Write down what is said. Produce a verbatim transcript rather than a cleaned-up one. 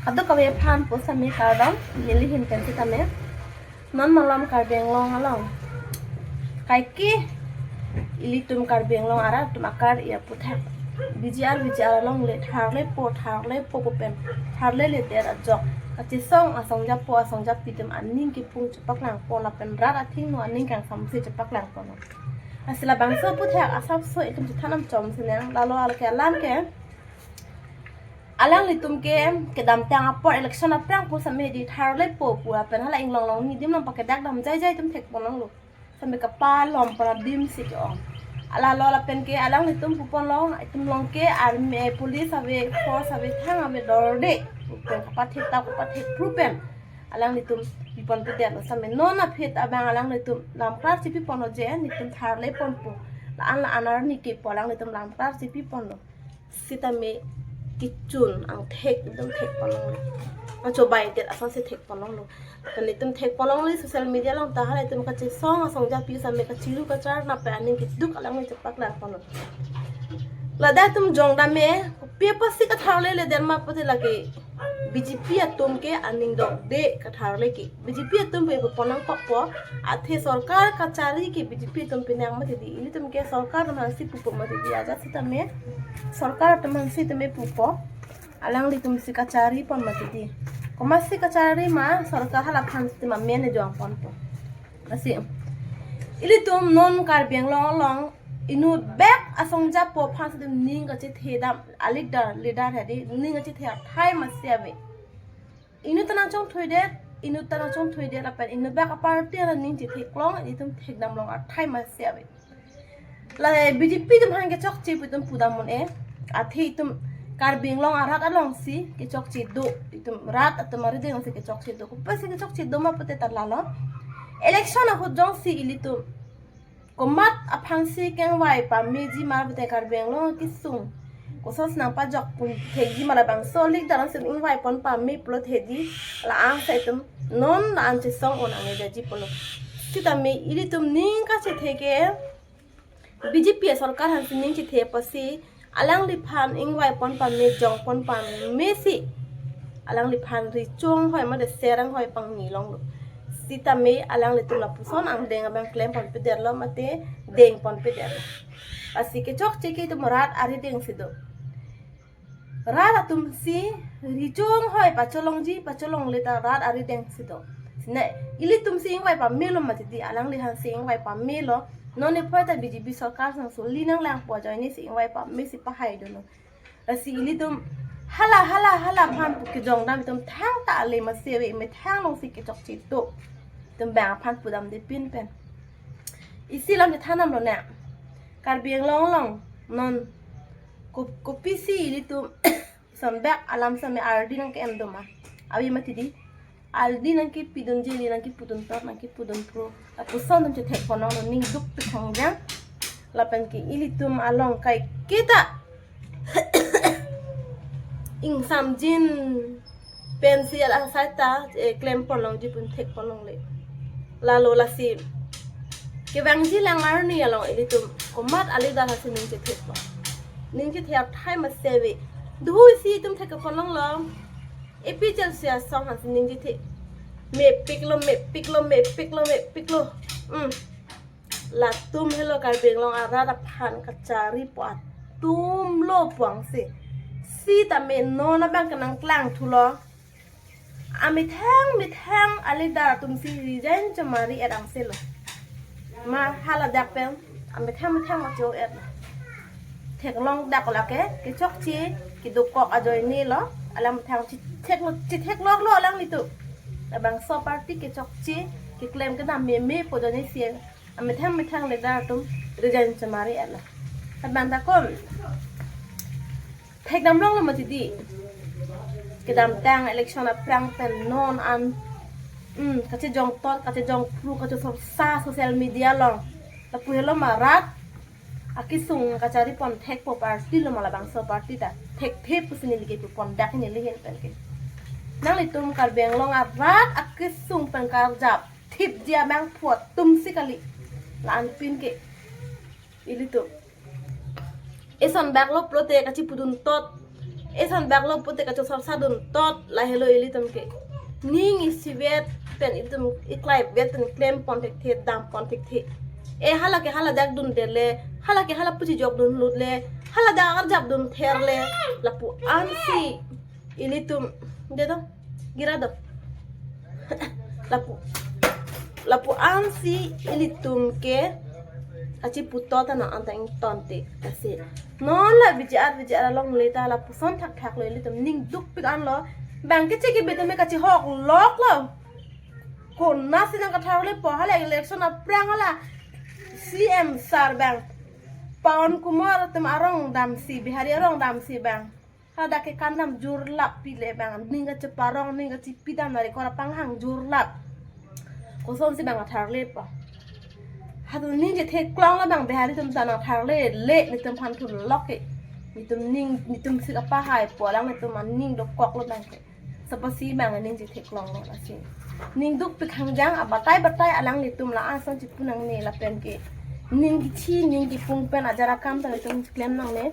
Kadokave aphan pusitame kardom, neli ahin pen sitame. Non malom Karbi Anglong along kaike ilitum Karbi Anglong arat atum akar-i aputhak B G R, B G R along le tharlepo, tharlepo pu pen tharleledet ajok kachesong asong japo, asong japi atum aning kipung chepaklangpo lapen rat athengno aning kangsamse chepaklangpo non. Lasi labangso aputhak asapso itum chethan nangchom sinang, lalo alake alam ke alanglitum ke kedamtang apor election aphrang pusitame di tharlepo pu lapen hala inglong longni adim along pakedak dam jaijai atum thekpon longlo. Sitame kapalom pon adim si ke-ong. Lalo lapen ke alanglitum pupon long, itum along ke army, eh, police ave, force ave, thang ave, dorde pu pen kapathek ta kapathek phru pen alanglitum pipon pedetlo. Sitame non aphi abang alanglitum lamklar chepiponlo je nelitum tharleponpo, la-an la-an arni kepu alanglitum lamklar chepiponlo. Sitame kechun angthek itum thekpon longlo. Anchobaidet asonsi thekpon longlo. Lapen itum thekpon longle social media along ta, hala itum kachesong asong japi sitame kachiru kacharna pen aning keduk alang chepaklangponlo. Ladak itum jongdam me, kopi apotsi katharleledet ma pulote lake B J P atum ke aning dokde katharle ke. B J P atum pu pupon nangkokpo, athe sorkar kachari ke B J P atum pinang mati di, ilitum ke sorkar atum aphansi pupo mati di, ajat sitame sorkar atum aphansi tame pupo, alanglitum si kacharipon mati di. Komatsi kachari ma, sorkar hala aphan sitame amen jongponpo. Lasi ilitum non Karbi Anglong along inutbek asong japo aphan sitame ning kachethedam, a-leader, leader hedi ning kachethe athai masi ave. Inut ta nangchongthuidet, inut ta nangchongthuidet lapen inutbek aparty aning chetheklong, itum thekdam long athai masi ave. La B J P atum aphan kechokche pu itum pudam un-e, athe itum Karbi Anglong arat alongsi kechokche do, itum rat atum arideng si kechokche do. Kopisi kechokche do ma pulote ta lalo, election ahut jongsi ilitum komat aphansi kengvai pameji ma pulote Karbi Anglong akesung kosonsi nangpajokpon thekji ma, labangso a-leader si ingvaipon pame pulo thekji, la-an si itum non la-an chesong un-e nangji pulo. Sitame ilitum ning kachethe ke B J P asorkar aphansi ning chethe apotsi alangliphan ingvaipon pame, jongpon pamesi alangliphan richong hoi mate serang hoi pangni longlo. Sitame alanglitum lapuson angdeng abang klempon pedetlo mate dengpon pedetlo. Lasi kechokche ke itum rat arideng si do. Rat atum si richong hoi pacholongji, pacholongle ta rat arideng si do. Sine ilitum si ingvai pamelo mati di, alangliphan si ingvai pamelo. Non niphai ta B J P sorkar sang soli nanglangpo, ajoine si ingvai pamesi pahai dolo. Lasi ilitum hala, hala, hala aphan pu kejongdam itum thangta ale masi ave, methang alongsi kechokche do. Itum bang aphan pudamde pinpen. Isi alam chethan damlo ne. Karbi Anglong along non ko-, kopisi ilitum sonbak alam sitame ardi nangke-em do ma? Ave mati di. Ardi nangkepidunji, ardi nangkepuduntot, nangkepudun phru. Lapuson atum chethekpon longlo, ning duk pi khangjang. Lapen ke ilitum along kaike ta ingsamjin pensi ala asai ta, eh, klempon longji pu thekpon longle. Lalo lasi kevangji lang arni along ilitum komat a-leader aphansi ning chethekpo. Ning chethe athai masi ave. Duhu isi itum thekpon longlo. A P H L C asong aphansi ning chethe. Mepiklo, mepiklo, mepiklo, mepiklo. Hmm. Latum helo Karbi Anglong arat aphan kacharipo atumlo puangsi. Sitame non abang kenangklang thulo. Amethang methang a-leader atum si resign chomari-et angselo. Ma haladak pen amethang methang ma cho-et. Theklong dak lake kechokche kedokok ajoinelo. Alang methang chetheklo, chethekloklo alanglitum. Labangso party kechokche keklem kedam meme pu ajoine si amethang methang a-leader atum resign chomari-etlo. Labang ta ko thekdam longlo mati di. Kedamtang election aphrang pen non an, hmm, kachejongtot, kachejongphru, kachesorsa social media along. Lapu helo ma rat akesung kacharipon thekpo party lo ma labangso party ta. Thekthe pusi neli kepupon dak neli ahin pen ke. Nanglitum Karbi Anglong arat akesung pen karjap thipji abangphu atum si kali. La-anpin ke ilitum isonbaklo pulote kachipuduntot, Eson bak lo pute kachosor sa dun tot lahelo ilitum ke. Ning isivet pen itum iklai vet pen klem pon thekthe, dam pon thekthe. E hala ke hala dak dun dele, hala ke hala puchijok dun lut le, hala dak arjap dun ther le, lapu ansi ilitum, de do, gira do. Lapu, lapu ansi ilitum ke kachiputot ana anta ingtonte asi. Non la V G R, V G R along le ta lapuson thakthak lo ilitum ning dukpik anlo. Bang ke cheke betum kachihok lok lo. Konatsi nangkatharle po, hala election aphrang hala C M sir bang, Pawan Kumar atum arong damsi, Bihari arong damsi bang. Hadak ke kandam jurlap pile bang, ning kacheparong, ning kachipi dam nari kora panghang jurlap. Kosonsi bang atharle po. Hatu ning chetheklong lo bang, Bihari atum ta nangtharle le, nitum phan thulok ke. Nitum ning, nitum si kapahai po, alanglitum aning dokok lo bang ke. Sapasi bang ning chetheklong lo asi. Ning dukpik hangjang, abatai batai alanglitum la ason chipu nangne lapen ke. Ning kithi, ning kipung pen ajar akam ta nitum klem nangne.